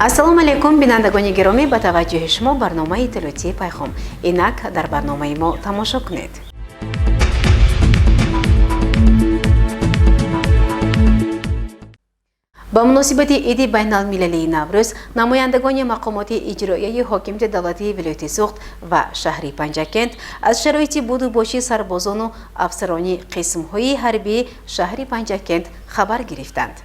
Ассалому алайкум, бинандагони гиромӣ! Ба таваҷҷӯҳи шумо барномаи иттилоотии «Пайғом». Инак дар барномаи мо тамошо кунед. Ба муносибати иди байналмилалии Наврӯз намояндагони мақомоти иҷроияи ҳокимияти давлатии вилояти Суғд ва шаҳри Панҷакент аз шароити буду боши сарбозону афсарони қисмҳои ҳарбии шаҳри Панҷакент хабар гирифтанд.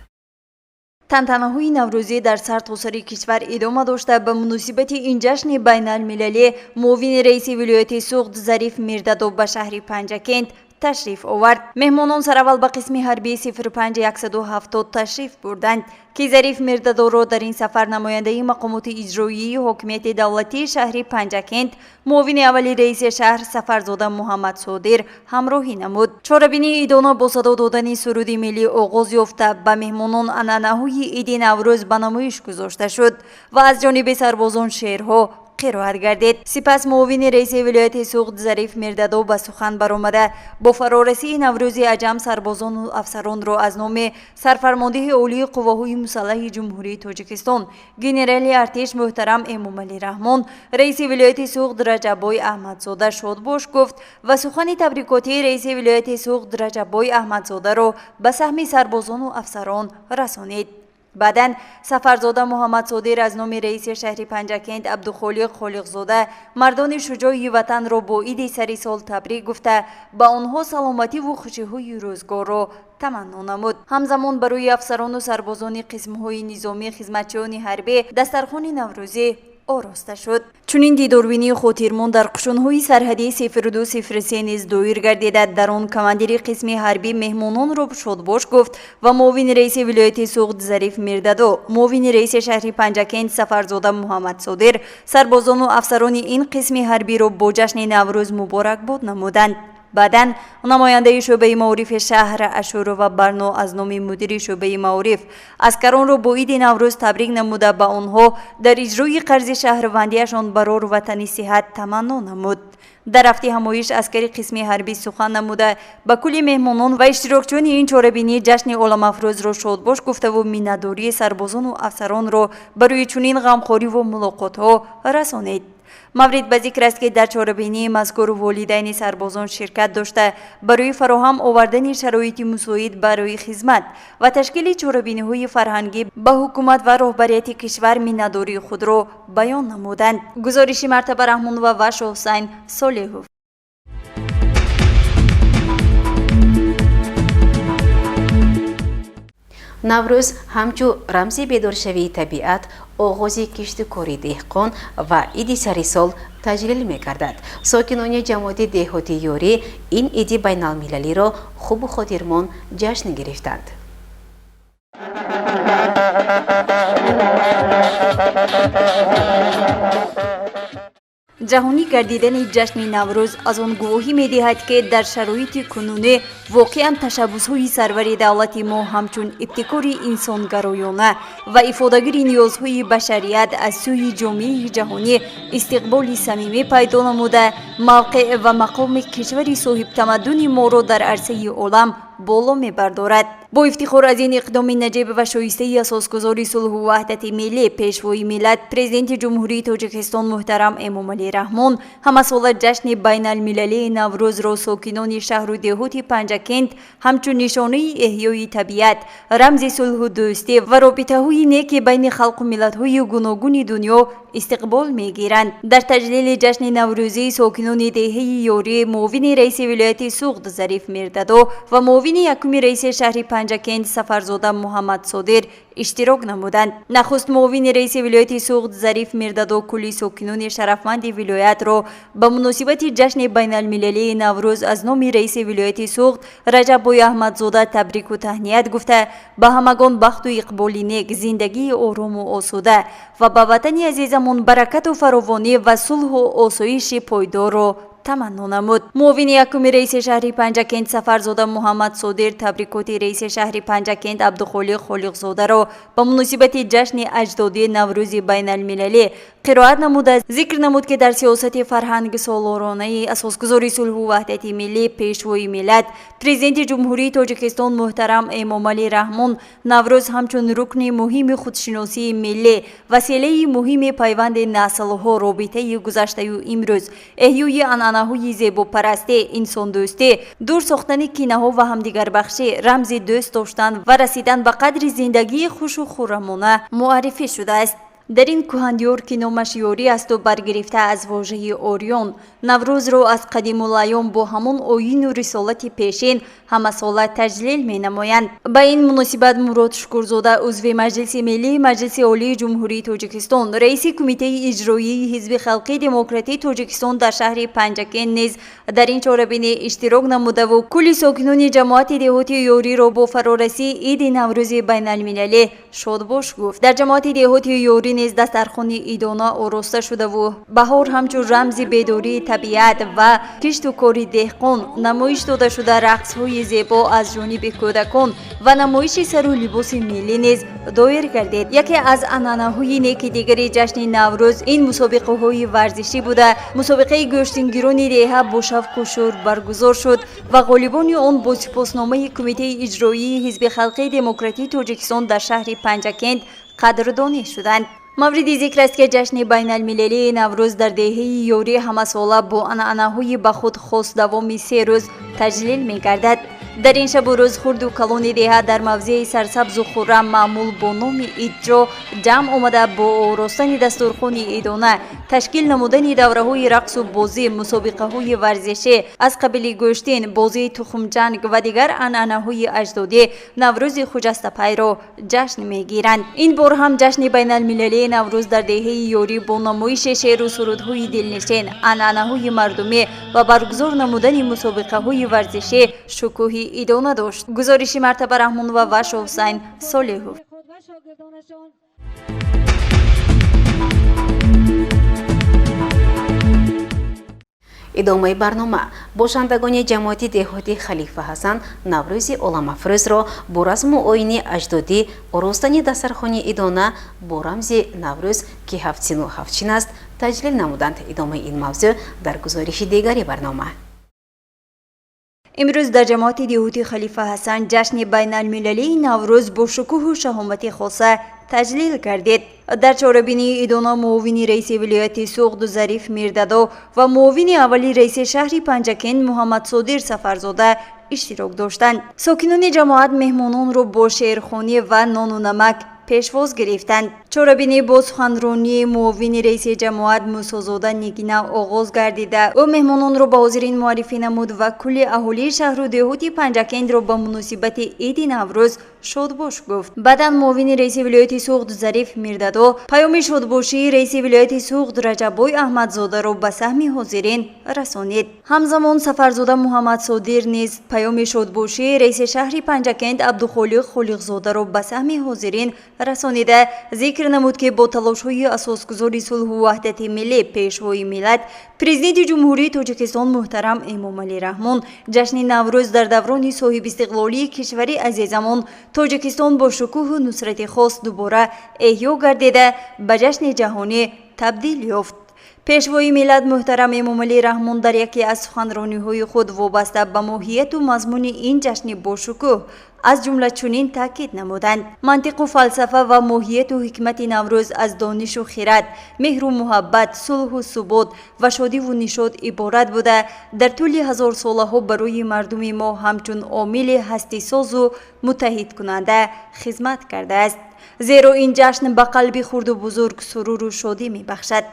Тантанаҳои наврӯзӣ дар сартосари кишвар идома дошта, ба муносибати ин ҷашни байналмилалӣ муовини раиси вилояти Суғд Зариф Мирдадов ба шаҳри Панҷакент ташриф овард. Меҳмонон сараввал ба қисми ҳарбии 05170 ташриф бурданд, ки Зариф Мирдадовро дар ин сафар намояндаи мақомоти иҷроии ҳокимияти давлатии шаҳри Панҷакент, муовини аввали раиси шаҳр Сафарзода Муҳаммадсодир ҳамроҳӣ намуд. Чорабинии идона бо садо додани суруди миллӣ оғоз ёфта, ба меҳмонон анъанаҳои иди Наврӯз ба намоиш гузошта шуд ва аз ҷониби сарбозон шеърҳо қироат гардид. Сипас муовини раиси вилояти Суғд Зариф Мирдадов ба сухан баромада, бо фарорасии Наврӯзи аҷам сарбозону афсаронро аз номи сарфармондеҳи олии қувваҳои мусаллаҳи Ҷумҳурии Тоҷикистон, генерали артиш муҳтарам Эмомалӣ Раҳмон, раиси вилояти Суғд Раҷаббой Аҳмадзода шодбош гуфт ва сухани табрикотии раиси вилояти Суғд Раҷаббой Аҳмадзодаро ба саҳми сарбозону афсарон расонид. Баъдан Сафарзода Муҳаммадсодир аз номи раиси шаҳри Панҷакент Абдухолиқ Холиқзода мардони шуҷои ватанро бо иди сари сол табрик гуфта, ба онҳо саломативу хушиҳои рӯзгорро таманно намуд. Ҳамзамон барои афсарону сарбозони қисмҳои низомӣ, хизматчиёни ҳарбӣ дастархони наврӯзӣ ороста шуд. Чунин дидорбинии хотирмон дар қушунҳои сарҳадии 0203 низ доир гардида, дар он командири қисми ҳарбӣ меҳмононро шодбош гуфт ва муовини раиси вилояти Суғд Зариф Мирдадо, муовини раиси шаҳри Панҷакент Сафарзода Муҳаммадсодир сарбозону афсарони ин қисми ҳарбиро бо ҷашни Наврӯз муборакбод намуданд. Баъдан намояндаи шӯъбаи маорифи шаҳр Ашурова Барно аз номи мудири шӯъбаи маориф аскаронро бо иди Наврӯз табрик намуда, ба онҳо дар иҷрои қарзи шаҳрвандиашон барору ватани сиҳат таманно намуд. Дар рафти ҳамоиш аскари қисми ҳарбӣ сухан намуда, ба кулли меҳмонон ва иштирокчиёни ин чорабинӣ ҷашни оламафрӯзро шодбош гуфтаву миннатдории сарбозону афсаронро барои чунин ғамхориву мулоқотҳо расонид. Маврид ба зикр аст, ки дар чорабинии мазкур волидайни сарбозон ширкат дошта, барои фароҳам овардани шароити мусоид барои хизмат ва ташкили чорабиниҳои фарҳангӣ ба ҳукумат ва роҳбарияти кишвар миннатдории худро баён намуданд. Гузориши Мартаба Раҳмонова ва Шоҳусайн Солеҳов. Наврӯз ҳамчун рамзи бедоршавии табиат, оғози кишту кори деҳқон ва иди сари сол таҷлил мегардад. Сокинони ҷамоати деҳоти Ёрӣ ин иди байналмилалиро хубу хотирмон ҷашн гирифтанд. Ҷаҳонӣ гардидани ҷашни Наврӯз аз он гувоҳӣ медиҳад, ки дар шароити кунунӣ воқеан ташаббусҳои сарвари давлати мо ҳамчун ибтикори инсонгароёна ва ифодагири ниёзҳои башарият аз сӯи ҷомеаи ҷаҳонӣ истиқболи самимӣ пайдо намуда, мавқеъ ва мақоми кишвари соҳибтамаддуни моро дар арсаи олам боло мебардорад. Бо ифтихор аз ин иқдоми наҷиб ва шоистаи асосгузори сулҳу ваҳдати миллӣ, Пешвои миллат, Президенти Ҷумҳурии Тоҷикистон муҳтарам Эмомалӣ Раҳмон ҳамасола ҷашни байналмилалии Наврӯзро сокинони шаҳру деҳоти Панҷакент ҳамчун нишонаи эҳёи табиат, рамзи сулҳу дӯстӣ ва робитаҳои неки байни халқу миллатҳои гуногуни дунё истиқбол мегиранд. Дар таҷлили ҷашни наврӯзии сокинони деҳаи Ёрӣ муовини раиси вилояти Суғд Зариф Мирдадо ва муовини якуми раиси шаҳри Панҷакент Сафарзода Муҳаммадсодир иштирок намуданд. Нахуст муовини раиси вилояти Суғд Зариф Мирдадо кулли сокинони шарафманди вилоятро ба муносибати ҷашни байналмилалии Наврӯз аз номи раиси вилояти Суғд Раҷаббой Аҳмадзода табрику таҳният гуфта, ба ҳамагон бахту иқболи нек, зиндагии орому осуда ва ба ватани азизамон баракату фаровонӣ ва сулҳу осоиши пойдорро Таманно намуд. Муовини якуми раиси шаҳри Панҷакент Сафарзода Муҳаммад Содир табрикоти раиси шаҳри Панҷакент Абдухолиқ Холиқзодаро ба муносибати ҷашни аҷдодии Наврӯзи байналмилалӣ қироат намуда, зикр намуд, ки дар сиёсати фарҳангсолоронаи асосгузори сулҳу ваҳдати миллӣ, Пешвои миллат, Президенти Ҷумҳурии Тоҷикистон муҳтарам Эмомалӣ Раҳмон Наврӯз ҳамчун рукни муҳими худшиносии миллӣ, василаи муҳими пайванди наслҳо, робитаи гузаштаю имрӯз, эҳёи анъанаҳои зебопарастӣ, инсондӯстӣ, дур сохтани кинаҳо ва ҳамдигарбахшӣ, рамзи дӯст доштан ва расидан ба қадри зиндагии хушу хуррамона муаррифӣ шудааст. Дар ин кӯҳандиёр, ки номаш Ёрӣ асту баргирифта аз вожаи ориён, Наврӯзро аз қадимулайём бо ҳамон оину рисолати пешин ҳамасола таҷлил менамоянд. Ба ин муносибат Мурод Шукурзода, узви Маҷлиси Миллии Маҷлиси Олии Ҷумҳурии Тоҷикистон, раиси Кумитаи иҷроии Ҳизби Халқии Демократии Тоҷикистон дар шаҳри Панҷакент низ дар ин чорабинӣ иштирок намудаву кулли сокинони ҷамоати деҳоти Ёриро бо фарорасии иди Наврӯзи байналмилалӣ шодбош гуфт. Дар ҷамоати деҳоти Ёрӣ низ дастархони идона ороста шудаву баҳор ҳамчун рамзи бедории табиат ва кишту кори деҳқон намоиш дода шуда, рақсҳои зебо аз ҷониби кӯдакон ва намоиши сару либоси миллӣ низ доир гардид. Яке аз анъанаҳои неки дигари ҷашни Наврӯз ин мусобиқаҳои варзишӣ буда, мусобиқаи гӯштингирони деҳа бо шавқу шӯр баргузор шуд ва ғолибони он бо сипосномаи Кумитаи иҷроии Ҳизби Халқии Демократии Тоҷикистон дар шаҳри Панҷакент қадрдонӣ шуданд. Мавриди зикр аст, ки ҷашни байналмилалии Наврӯз дар деҳаи Ёрӣ ҳамасола бо анъанаҳои ба худ хос давоми 3 рӯз таҷлил мегардад. Дар ин шабу рӯз хурду калони деҳа дар мавзеи сарсабзу хуррам, маъмул бо номи Идҷо, ҷамъ омада, бо оростани дастурхони идона, ташкил намудани давраҳои рақсу бозӣ, мусобиқаҳои варзишӣ аз қабили гӯштин, бозии тухмҷанг ва дигар анъанаҳои аҷдодӣ Наврӯзи хуҷастапайро ҷашн мегиранд. Ин бор ҳам ҷашни байналмилалии Наврӯз дар деҳаи Ёрӣ бо намоиши шеъру сурудҳои дилнишин, анъанаҳои мардумӣ ва баргузор намудани мусобиқаҳои варзишӣ шукӯҳи идона дошт. Гузориши Мартаба Раҳмонова ва Шоҳусайн Солиҳов. Идомаи барнома: бошандагони ҷамоати деҳоти Халифа Ҳасан Наврӯзи оламафрӯзро бо расму оини аҷдодӣ, оростани дастархони идона бо рамзи Наврӯз, ки ҳафтсину ҳафтчин аст, таҷлил намуданд. Идомаи ин мавзӯъ дар гузориши дигари барнома. Имрӯз дар ҷамоати деҳоти Халифа Ҳасан ҷашни байналмилалии Наврӯз бо шукӯҳу шаҳомати хоса таҷлил гардид. Дар чорабинии идона муовини раиси вилояти Суғд Зариф Мирдадо ва муовини аввали раиси шаҳри Панҷакент Муҳаммадсодир Сафарзода иштирок доштанд. Сокинони ҷамоат меҳмононро бо шеърхонӣ ва нону намак пешвоз гирифтанд. Чорабинӣ бо суханронии муовини раиси ҷамоат Мусозода Нигина оғоз гардида, ӯ меҳмононро ба ҳозирин муаррифӣ намуд ва кулли аҳолии шаҳру деҳоти Панҷакентро ба муносибати иди Наврӯз шодбош гуфт. Баъдан муовини раиси вилояти Суғд Зариф Мирдадо паёми шодбошии раиси вилояти Суғд Раҷаббой Аҳмадзодаро ба саҳми ҳозирин расонид. Ҳамзамон Сафарзода Муҳаммадсодир низ паёми шодбошии раиси шаҳри Панҷакент Абдухолиқ Холиқзодаро ба саҳми ҳозирин расонида, зикр намуд, ки бо талошҳои асосгузори сулҳу ваҳдати миллӣ, Пешвои миллат, Президенти Ҷумҳурии Тоҷикистон муҳтарам Эмомалӣ Раҳмон ҷашни Наврӯз дар даврони соҳибистиқлолии кишвари азизамон Тоҷикистон бо шукӯҳу нусрати хос дубора эҳё гардида, ба ҷашни ҷаҳонӣ табдил ёфт. Пешвои миллат муҳтарам Эмомалӣ Раҳмон дар яке аз суханрониҳои худ вобаста ба моҳияту мазмуни ин ҷашни бошукӯҳ аз ҷумла чунин таъкид намуданд: «Мантиқу фалсафа ва моҳияту ҳикмати Наврӯз аз донишу хирад, меҳру муҳаббат, сулҳу субот ва шодиву нишод иборат буда, дар тӯли ҳазорсолаҳо барои мардуми мо ҳамчун омили ҳастисозу муттаҳидкунанда хизмат кардааст. Зеро ин ҷашн ба қалби хурду бузург суруру шодӣ мебахшад,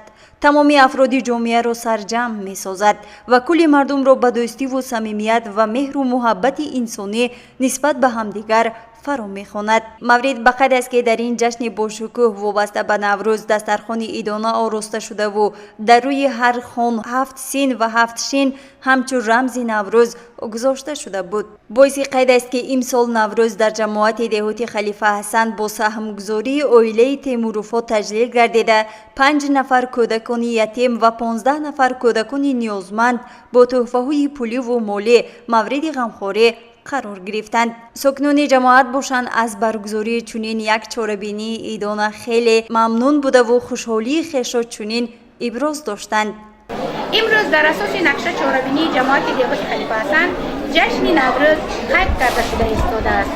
тамоми афроди ҷомеаро сарҷамъ месозад ва кулли мардумро ба дӯстиву самимият ва меҳру муҳаббати инсонӣ нисбат ба ҳамдигар фаро мехонад. Маврид ба қайд аст, ки дар ин ҷашни бошукӯҳ вобаста ба Наврӯз дастархони идона ороста шудаву дар рӯи ҳар хон ҳафт син ва ҳафт шин ҳамчун рамзи Наврӯз гузошта шуда буд. Боиси қайд аст, ки имсол Наврӯз дар ҷамоати деҳоти Халифа Ҳасан бо саҳмгузории оилаи Темуровҳо таҷлил гардида, 5 нафар кӯдакони ятим ва 15 нафар кӯдакони ниёзманд бо тӯҳфаҳои пуливу молӣ мавриди ғамхорӣ қарор гирифтанд. Сокинони ҷамоат бошанд, аз баргузории чунин як чорабинии идона хеле мамнун будаву хушҳолии хешро чунин иброз доштанд. Имрӯз дар асоси нақша чорабинии ҷамоати деҳоти Халифа Ҳасан ҷашни Наврӯз қайд карда шуда истодааст.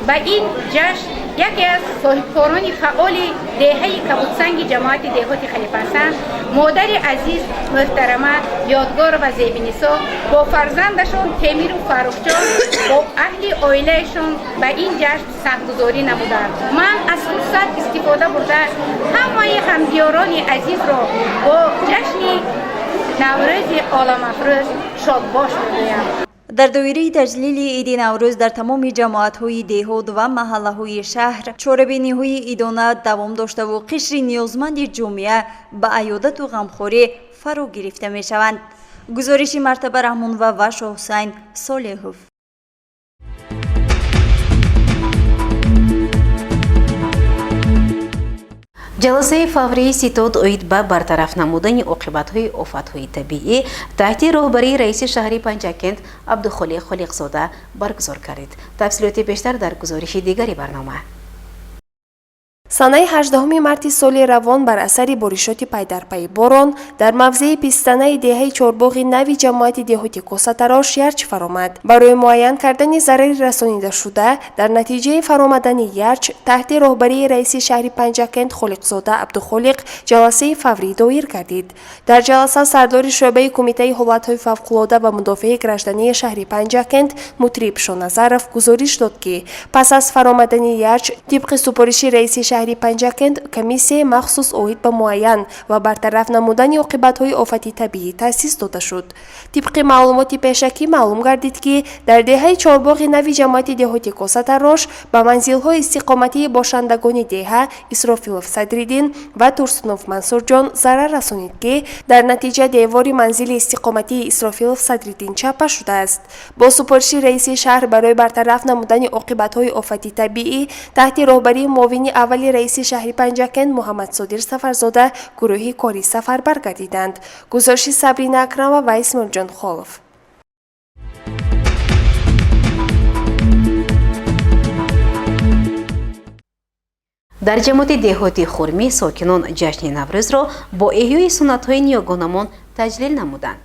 Ба ин ҷашн яке аз соҳибкорони фаъоли деҳаи Кабудсанги ҷамоати деҳоти Халифа Ҳасан, модари азиз муҳтарама Ёдгорова Зебинисо бо фарзандашон Темиру Фаррухҷон бо аҳли оилаашон ба ин ҷашн саҳмгузорӣ намуданд. Ман аз фурсат истифода бурда ҳамаи ҳамдиёрони азизро бо ҷашни Наврӯзи оламафрӯз шодбош мегӯям. Дар доираи таҷлили иди Наврӯз дар тамоми ҷамоатҳои деҳот ва маҳаллаҳои шаҳр чорабиниҳои идона давом доштаву қишри ниёзманди ҷомеа ба аёдату ғамхорӣ фаро гирифта мешаванд. Гузориши Мартаба Раҳмонова ва Шоҳҳусайн Солеҳов. Ҷаласаи фаврии ситод оид ба бартараф намудани оқибатҳои офатҳои табиӣ таҳти роҳбарии раиси шаҳри Панҷакент Абдухолиқ Холиқзода баргузор кардид. Тафсилоти бештар дар гузориши дигари барнома. Санаи 18 марти соли равон бар асари боришоти пайдарпайи борон дар мавзеи пистанаи деҳаи Чорбоғи нави ҷамоати деҳоти Косатарош ярч фаромад. Барои муайян кардани зарари расонидашуда дар натиҷаи фаромадани ярч таҳти роҳбарии раиси шаҳри Панҷакент Холиқзода Абдухолиқ ҷаласаи фаврӣ доир гардид. Дар ҷаласа сардори шӯъбаи Кумитаи ҳолатҳои фавқулода ва мудофиаи граждании шаҳри Панҷакент Мутриб Шоназаров гузориш дод, ки пас аз фаромадани ярч тибқи супориши раиси шаҳри Панҷакент комиссияи махсус оид ба муайян ва бартараф намудани оқибатҳои офати табиӣ таъсис дода шуд. Тибқи маълумоти пешакӣ маълум гардид, ки дар деҳаи Чорбоғи нави ҷамоати деҳоти Косатарош ба манзилҳои истиқоматии бошандагони деҳа Исрофилов Садриддин ва Турсунов Мансурҷон зарар расонид, ки дар натиҷа девори манзили истиқоматии Исрофилов Садриддин чаппа шудааст. Бо супориши раиси шаҳр барои бартараф намудани оқибатҳои офати табиӣ таҳти роҳбарии муовини аввали раиси шаҳри Панҷакент Муҳаммадсодир Сафарзода гурӯҳи корӣ сафарбар гардиданд. Гузориши Сабрина Акрамова ва Исмоилҷон Холов. Дар ҷамоати деҳоти Хурмӣ сокинон ҷашни Наврӯзро бо эҳёи суннатҳои ниёгонамон таҷлил намуданд.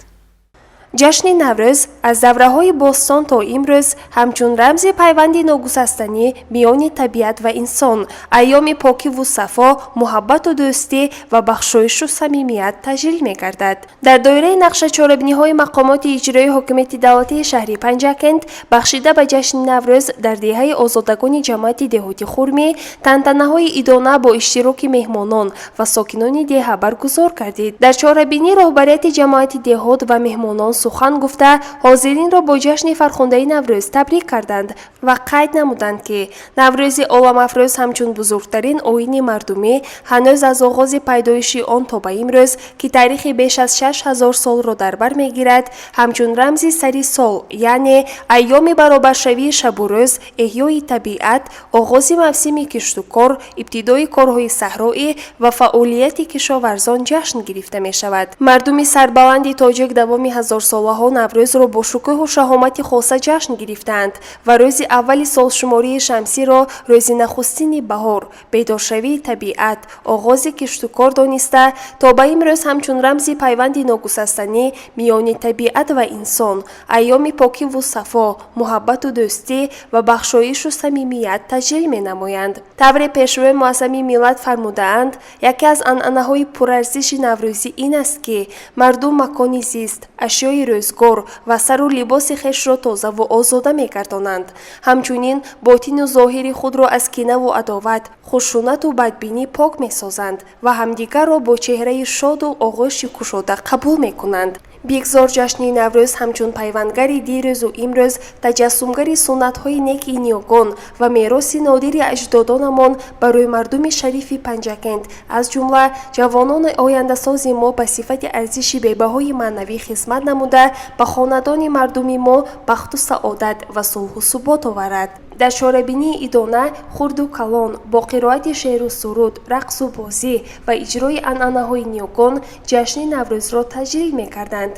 Ҷашни Наврӯз аз давраҳои бостон то имрӯз ҳамчун рамзи пайванди ногусастанӣ миёни табиат ва инсон, айёми покиву сафо, муҳаббату дӯстӣ ва бахшоишу самимият таҷлил мегардад. Дар доираи нақшачорабиниҳои мақомоти иҷроии ҳокимияти давлатии шаҳри Панҷакент бахшида ба ҷашни Наврӯз дар деҳаи Озодагони ҷамоати деҳоти Хурмӣ тантанаҳои идона бо иштироки меҳмонон ва сокинони деҳа баргузор гардид. Дар чорабинӣ роҳбарияти ҷамоати деҳот ва меҳмонон сухан гуфта, ҳозиринро бо ҷашни фархундаи Наврӯз табрик карданд ва қайд намуданд, ки Наврӯзи оламафрӯз ҳамчун бузургтарин оини мардумӣ ҳанӯз аз оғози пайдоиши он то ба имрӯз, ки таърихи беш аз 6000 солро дар бар мегирад, ҳамчун рамзи сари сол, яъне айёми баробаршавии шабу рӯз, эҳёи табиат, оғози мавсими киштукор, ибтидои корҳои саҳроӣ ва фаъолияти кишоварзон ҷашн гирифта мешавад. Мардуми сарбаланди тоҷик давоми ҳазорсолаҳо Наврӯзро бо шукӯҳу шаҳомати хоса ҷашн гирифтаанд ва рӯзи аввали солшумории шамсиро рӯзи нахустини баҳор, бедоршавии табиат, оғози киштукор дониста, то ба имрӯз ҳамчун рамзи пайванди ногусастанӣ миёни табиат ва инсон, айёми покиву сафо, муҳаббату дӯстӣ ва бахшоишу самимият таҷлил менамоянд. Тавре пешвои муаззами миллат фармудаанд, яке аз анъанаҳои пурарзиши наврӯзӣ ин аст, ки мардум макони зист, ашёи рӯзгор ва сару либоси хешро тозаву озода мегардонанд. Ҳамчунин ботину зоҳири худро аз кинаву адоват, хушунату бадбинӣ пок месозанд ва ҳамдигарро бо чеҳраи шоду оғӯши кушода қабул мекунанд. Бигзор ҷашни Наврӯз ҳамчун пайвандгари дирӯзу имрӯз, таҷассумгари суннатҳои неки ниёгон ва мероси нодири аҷдодонамон барои мардуми шарифи Панҷакент, аз ҷумла ҷавонони ояндасози мо, ба сифати арзиши бебаҳои маънавӣ хизмат намуда, ба хонадони мардуми мо бахту саодат ва сулҳу субот оварад. Дар чорабинии идона хурду калон бо қироати шеъру суруд, рақсу бозӣ ва иҷрои анъанаҳои ниёгон ҷашни Наврӯзро таҷлил мекарданд.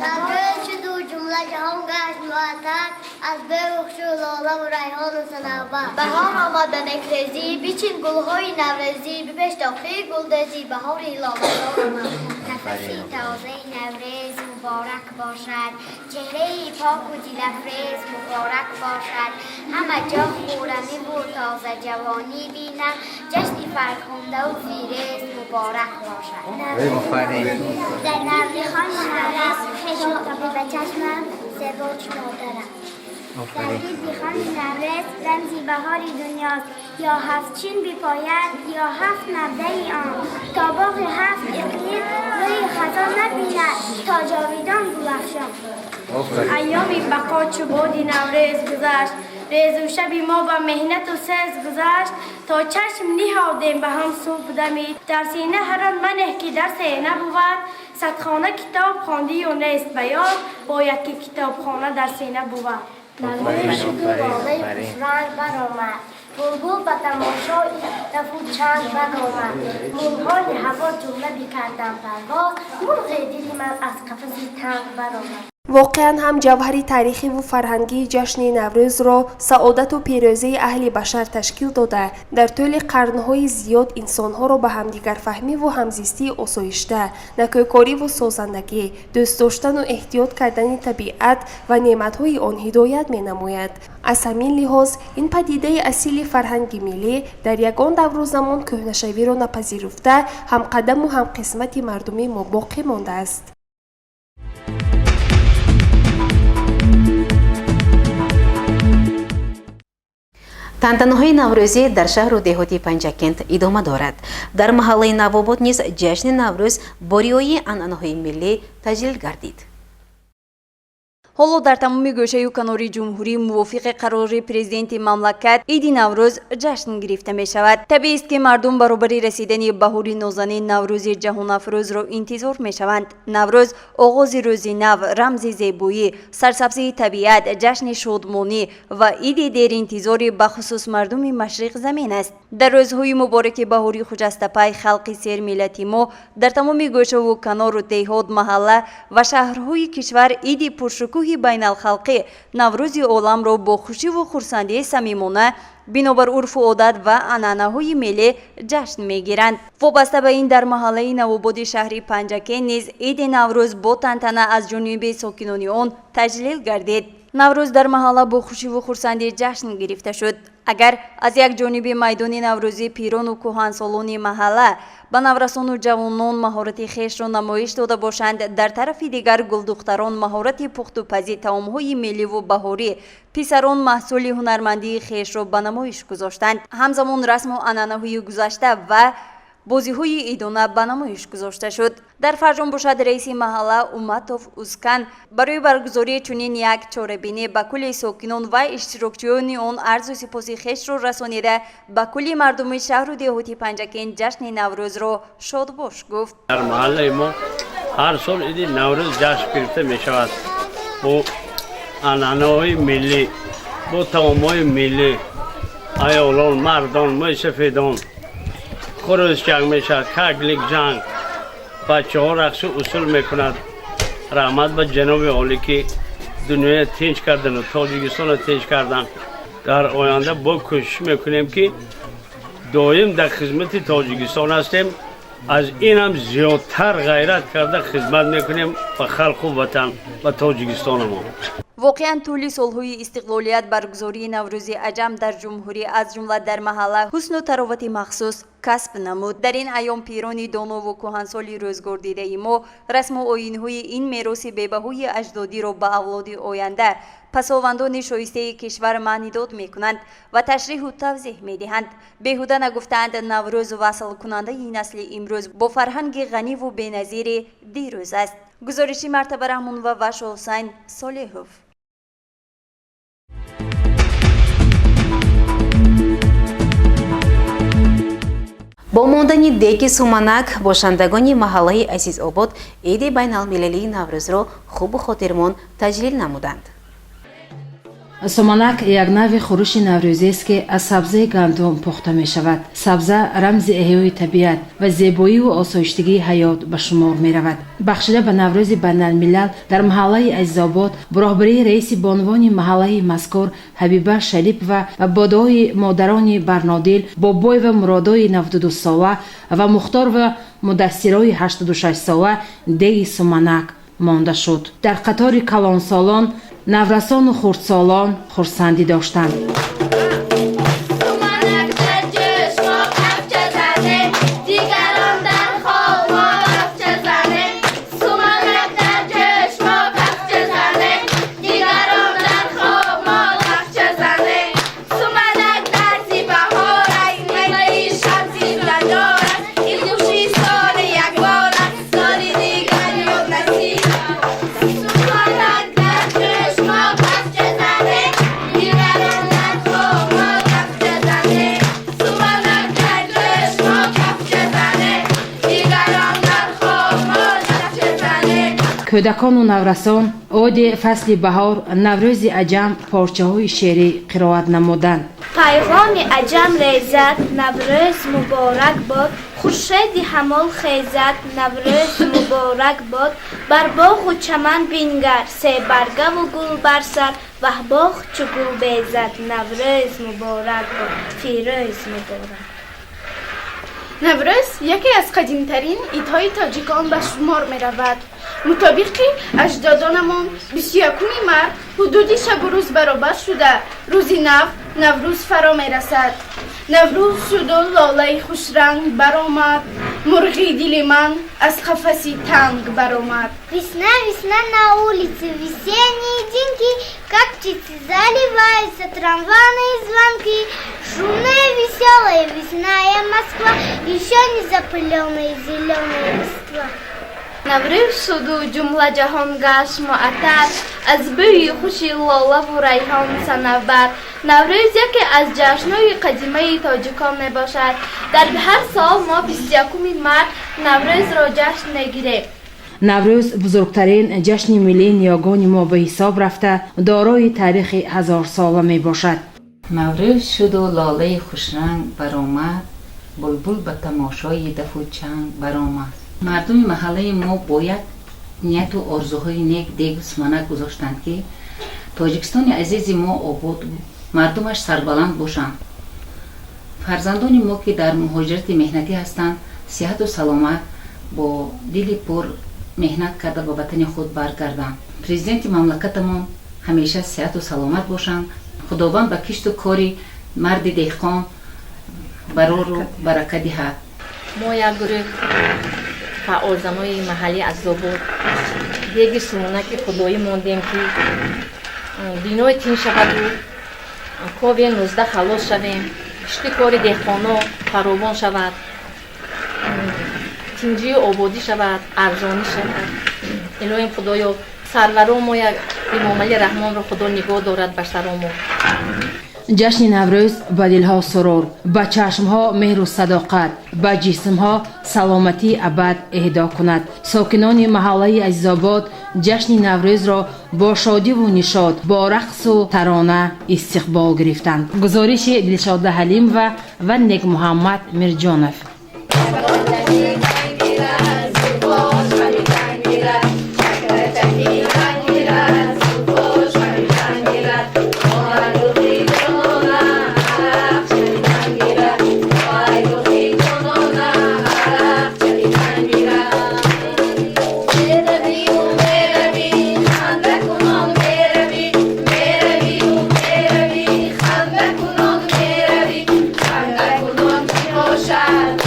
Наврӯз шуду ҷумла ҷаҳон гашт муаттар аз бӯю хушу лолаву райҳону санавбар. Баҳор омад ба некрезӣ, бичин гулҳои наврӯзӣ, бипеш тоқи гулдӯзӣ, баҳори лолазор омад. Нафаси тозаи Наврӯз муборак бошад, чеҳраи поку дилафрез муборак бошад. Ҳама ҷо хуррамиву тозаҷавонӣ бинам, ҷашни фархундаву фирез муборак бошад. Дар Наврӯзи Наврӯз хешу ба чашмам зебоч модарам. Дар гирди хони Наврӯз рамзи баҳори дунёст, ё ҳафт чин бипояд, ё ҳафт набдаи он, то боғи ҳафт иқлим рӯи хазон набинад, то ҷовидон гулафшон. Айёми бақо чу боди Наврӯз гузашт, рӯзу шаби мо ба меҳнату сез гузашт, то чашм ниҳодем ба ҳам субҳ дамид. Дар сина ҳар он манеҳ ки дарсе набувад, садхона китоб хондию нест ба ёд, бояд ки китобхона дар сина бувад. Наврӯз шуду лолаи хушранг баромад, булбул ба тамошои дафу чанг баромад. Мурғони ҳаво ҷумла бикарданд парвоз, мурғи дили ман аз қафаси танг баромад. Воқеан ҳам, ҷавҳари таърихиву фарҳангии ҷашни Наврӯзро саодату пирӯзии аҳли башар ташкил дода, дар тӯли қарнҳои зиёд инсонҳоро ба ҳамдигарфаҳмиву ҳамзистии осоишта, накӯкориву созандагӣ, дӯст доштану эҳтиёт кардани табиат ва неъматҳои он ҳидоят менамояд. Аз ҳамин лиҳоз, ин падидаи асили фарҳанги миллӣ дар ягон давру замон кӯҳнашавиро напазируфта, ҳамқадаму ҳамқисмати мардуми мо боқӣ мондааст. Тантанаҳои наврӯзӣ дар шаҳру деҳоти Панҷакент идома дорад. Дар маҳаллаи Навобод низ ҷашни Наврӯз бо риояи анъанаҳои миллӣ таҷлил гардид. Ҳоло дар тамоми гӯшаю канори ҷумҳурӣ мувофиқи қарори президенти мамлакат иди Наврӯз ҷашн гирифта мешавад. Табиист, ки мардум баробари расидани баҳори нозанин Наврӯзи ҷаҳонафрӯзро интизор мешаванд. Наврӯз оғози рӯзи нав, рамзи зебоӣ, сарсабзии табиат, ҷашни шодмонӣ ва иди деринтизори бахусус мардуми машриқ замин аст. Дар рӯзҳои мубораки баҳори хуҷастапай халқи сермиллати мо дар тамоми гӯшаву канору деҳот, маҳалла ва шаҳрҳои кишвар иди пуршукӯҳи байналхалқӣ Наврӯзи оламро бо хушиву хурсандии самимона бинобар урфу одат ва анъанаҳои миллӣ ҷашн мегиранд. Вобаста ба ин, дар маҳаллаи Навободи шаҳри Панҷакент низ иди Наврӯз бо тантана аз ҷониби сокинони он таҷлил гардид. Наврӯз дар маҳалла бо хушиву хурсандӣ ҷашн гирифта шуд. Агар аз як ҷониби майдони наврӯзӣ пирону кӯҳансолони маҳалла ба наврасону ҷавонон маҳорати хешро намоиш дода бошанд, дар тарафи дигар гулдухтарон маҳорати пухтупази таомҳои милливу баҳорӣ, писарон маҳсули ҳунармандии хешро ба намоиш гузоштанд. Ҳамзамон расму анъанаҳои гузашта ва бозиҳои идона ба намоиш гузошта шуд. Дар фарҷом бошад, раиси маҳалла Уматов Узкан барои баргузории чунин як чорабинӣ ба кулли сокинон ва иштирокчиёни он арзу сипоси хешро расонида, ба кулли мардуми шаҳру деҳоти Панҷакент ҷашни Наврӯзро шодбош гуфт. Дар маҳаллаи мо ҳар сол иди Наврӯз ҷашн гирифта мешавад бо анъанаҳои миллӣ, бо таомҳои миллӣ. Аёлон, мардон, мӯйсафедон, хурӯс ҷанг мешавад, каклик ҷанг, бачаҳо рақсу усул мекунад. Раҳмат ба ҷаноби олӣ, ки дунёя тинч кардану Тоҷикистонро тинч кардан. Дар оянда бо кӯшиш мекунем, ки доим дар хизмати Тоҷикистон ҳастем, аз инам зиёдтар ғайрат карда хизмат мекунем ба халқу ватан, ба Тоҷикистонамон. Воқеан, тӯли солҳои истиқлолият баргузории Наврӯзи аҷам дар ҷумҳурӣ, аз ҷумла дар маҳалла, ҳусну таровати махсус касб намуд. Дар ин айём пирони донову кӯҳансоли рӯзгордидаи мо расму оинҳои ин мероси бебаҳои аҷдодиро ба авлоди оянда, пасовандони шоистаи кишвар маънидод мекунанд ва ташриҳу тавзеҳ медиҳанд. Беҳуда нагуфтаанд, Наврӯз васлкунандаи насли имрӯз бо фарҳанги ғаниву беназири дирӯз аст. Гузориши Мартаба Раҳмонова ва Шоҳусайн Солеҳов. Бо мондани деги суманак бошандагони маҳаллаи Азизобод иди байналмилалии Наврӯзро хубу хотирмон таҷлил намуданд. Суманак як навъи хӯриши наврӯзиест, ки аз сабзаи гандум пухта мешавад. Сабза рамзи эҳёи табиат ва зебоиву осоиштагии ҳаёт ба шумор меравад. Бахшида ба Наврӯзи байналмилал дар маҳаллаи Азизобод бо роҳбарии раиси бонувони маҳаллаи мазкур Ҳабиба Шарипова ва бо дуои модарони Барнодил, Бобоева Муродои 92сола ва Мухторова Мудассирои 86сола деги суманак монда шуд. Дар қатори калонсолон наврасону хурдсолон хурсандӣ доштанд. Суманак дар ҷӯш, мо қафча занем, дигарон дар хоб, мо қафча занем. Суманак дар ҷӯш, мо қафча занем, дигарон дар хоб, мо қафча занем. Суманак дарси баҳор аст, майи шамси дадор аст, ин хуши соли якбор аст, соли дигар ёд насиб аст. Суманак дар ҷӯш, мо қафча занем, дигарон дар хоб, мо қафча занем. Суманак дар ҷӯш, мо қафча занем, дигарон дар хоб, мо қафча занем. Кӯдакону наврасон оди фасли баҳор, Наврӯзи аҷам порчаҳои шеърӣ қироат намуданд. Пайғоми аҷам резад, Наврӯз муборак бод, хуршеди ҳамол хезад, Наврӯз муборак бод. Бар боғу чаман бингар, себаргаву гул бар сар, ваҳ боғ чу гул безад, Наврӯз муборак бод, фирӯз муборак. Наврӯз яке аз қадимтарин идҳои тоҷикон ба шумор меравад. Мутобиқи аҷдодонамон, 21-уми март ҳудуди шабу рӯз баробар шуда, рӯзи нав Наврӯз фаро мерасад. Наврӯз шуду лолаи хушранг баромад, мурғи дили ман аз қафаси танг баромад. Весна, весна на улице, весенние деньки, как птицы заливаются трамвайные звонки. Шумная, веселая весная Москва, еще не запыленная зеленая листва. Наврӯз шуду ҷумла ҷаҳон гашт муаттар аз бӯи хуши лолаву райҳон санавбар. Наврӯз яке аз ҷашнҳои қадимаи тоҷикон мебошад. Дар ҳар сол мо 21-уми март Наврӯзро ҷашн мегирем. Наврӯз бузургтарин ҷашни миллии ниёгони мо ба ҳисоб рафта, дорои таърихи ҳазорсола мебошад. Наврӯз шуду лолаи хушранг баромад, булбул ба тамошои дафу чанг баромад. Мардуми маҳаллаи мо бо як нияту орзуҳои нек дегу суманак гузоштанд, ки Тоҷикистони азизи мо обод, мардумаш сарбаланд бошанд, фарзандони мо, ки дар муҳоҷирати меҳнатӣ ҳастанд, сиҳату саломат бо дили пур меҳнат карда ба ватани худ баргарданд. Президенти мамлакатамон ҳамеша сиҳату саломат бошанд. Худованд ба кишту кори марди деҳқон барору барака диҳад. Мо як гурӯҳ фаъолзанои маҳаллии Азизобод деги суманаки худоӣ мондем, ки бинои тин шаваду ковид 19 халос шавем, кишти кори деҳқоно фаровон шавад, тинҷию ободӣ шавад, арзонӣ шавад. Илоҳим Худоё, сарваро мо як Имомалӣ Раҳмонро Худо нигоҳ дорад бар саромо. Ҷашни Наврӯз ба дилҳо сурур, ба чашмҳо меҳру садоқат, ба ҷисмҳо саломатии абад эҳдо кунад. Сокинони маҳаллаи Азизобод ҷашни Наврӯзро бо шодиву нишод, бо рақсу тарона истиқбол гирифтанд. Гузориши Дилшода Ҳалимова ва Некмуҳаммад Мирҷонов. Шад.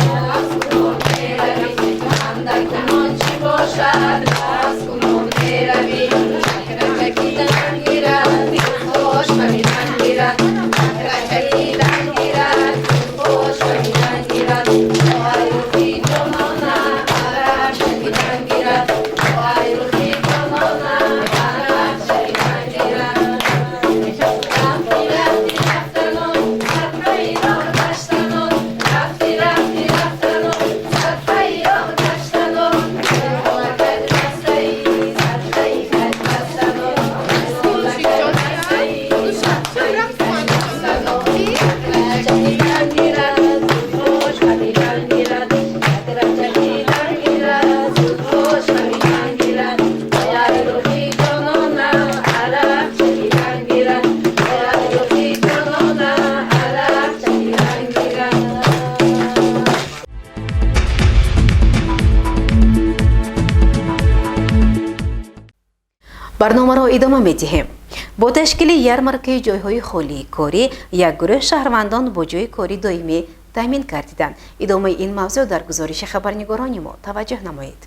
Барномаро идома медиҳем. Бо ташкили ярмаркаи ҷойҳои холии корӣ як гурӯҳ шаҳрвандон бо ҷойи кори доимӣ таъмин гардиданд. Идомаи ин мавзӯъ дар гузориши хабарнигорони мо таваҷҷӯҳ намоед.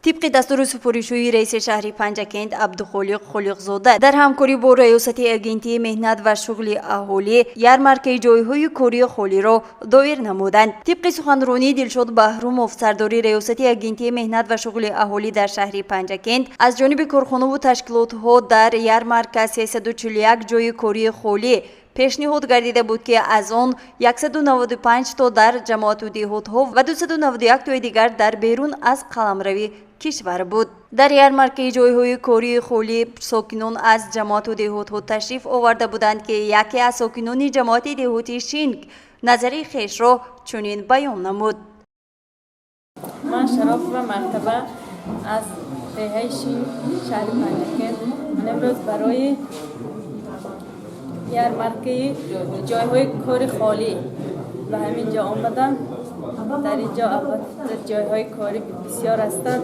Тибқи дастуру супоришҳои раиси шаҳри Панҷакент Абдухолиқ Холиқзода дар ҳамкорӣ бо Раёсати Агентии меҳнат ва шуғли аҳолӣ ярмаркаи ҷойҳои кории холиро доир намуданд. Тибқи суханронии Дилшод Баҳрумов, сардори Раёсати Агентии меҳнат ва шуғли аҳолӣ дар шаҳри Панҷакент, аз ҷониби корхонаву ташкилотҳо дар ярмарка 341 ҷойи кории холӣ пешниҳод гардида буд, ки аз он 195 то дар ҷамоату деҳотҳо ва 291 тои дигар дар берун аз қаламрави кишвар буд. Дар ярмаркаи ҷойҳои кории холӣ сокинон аз ҷамоату деҳотҳо ташриф оварда буданд, ки яке аз сокинони ҷамоати деҳоти Шинг назари хешро чунин баён намуд. Ман Шаропова Мартаба аз деҳаи Шинг, шаҳри Панҷакент. Ман имрӯз барои ярмаркаи ҷойҳои кори холӣ ба ҳамин ҷо омадам. Дар ин ҷо албатта ҷойҳои корӣ бисёр ҳастанд.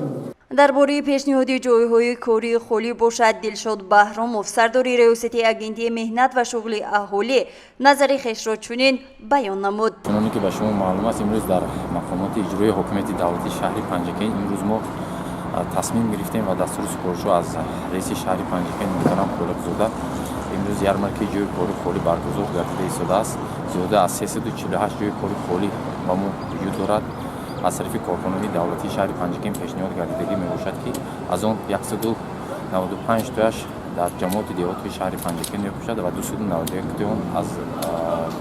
Дар бораи пешниҳоди ҷойҳои кории холӣ бошад, Дилшод Баҳромов, сардори Раёсати Агентии меҳнат ва шуғли аҳолӣ, назари хешро чунин баён намуд. Чуноне ки ба шумо маълум аст, имрӯз дар мақомоти иҷроии ҳокимияти давлатии шаҳри Панҷакент имрӯз мо тасмим гирифтем ва дастуру супоришҳо аз раиси шаҳри Панҷакент муҳтарам Холиқзода имрӯз ярмаркаи ҷойи кори холӣ баргузор гардида истодааст. Зиёда аз 348 ҷойи кори холӣ ба мо вуҷуд дорад. Аз тарафи корхонаҳои давлатии шаҳри Панҷакент пешниҳод гардидагӣ мебошад, ки аз он 195 тояш дар ҷамоати деҳотҳои шаҳри Панҷакент мебошад ва 291 тои он аз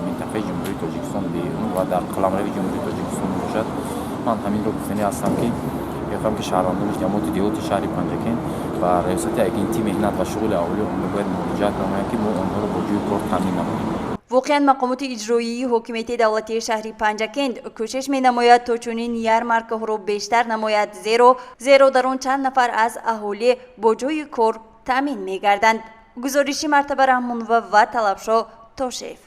минтақаи Ҷумҳурии Тоҷикистон берун ва дар қаламрави Ҷумҳурии Тоҷикистон мебошад. Ман ҳаминро гуфтанӣ ҳастам, ки мехоҳам, ки шаҳрвандони ҷамоати деҳоти шаҳри Панҷакент ба Раёсати Агентии меҳнат ва шуғли аҳолӣ омада бояд муроҷиат намоянд, ки мо онҳоро бо ҷойи кор таъмин намоем. Воқеан, мақомоти иҷроии ҳокимияти давлатии шаҳри Панҷакент кӯшиш менамояд, то чунин ярмаркаҳоро бештар намояд, зеро дар он чанд нафар аз аҳолӣ бо ҷойи кор таъмин мегарданд. Гузориши Мартаба Раҳмонова ва Талабшо Тошев.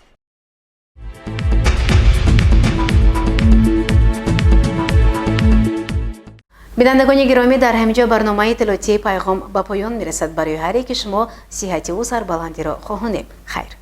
Бинандагони гиромӣ, дар ҳамин ҷо барномаи иттилоотии Пайғом ба поён мерасад. Барои ҳар яки шумо сиҳативу сарбаландиро хоҳонем. Хайр.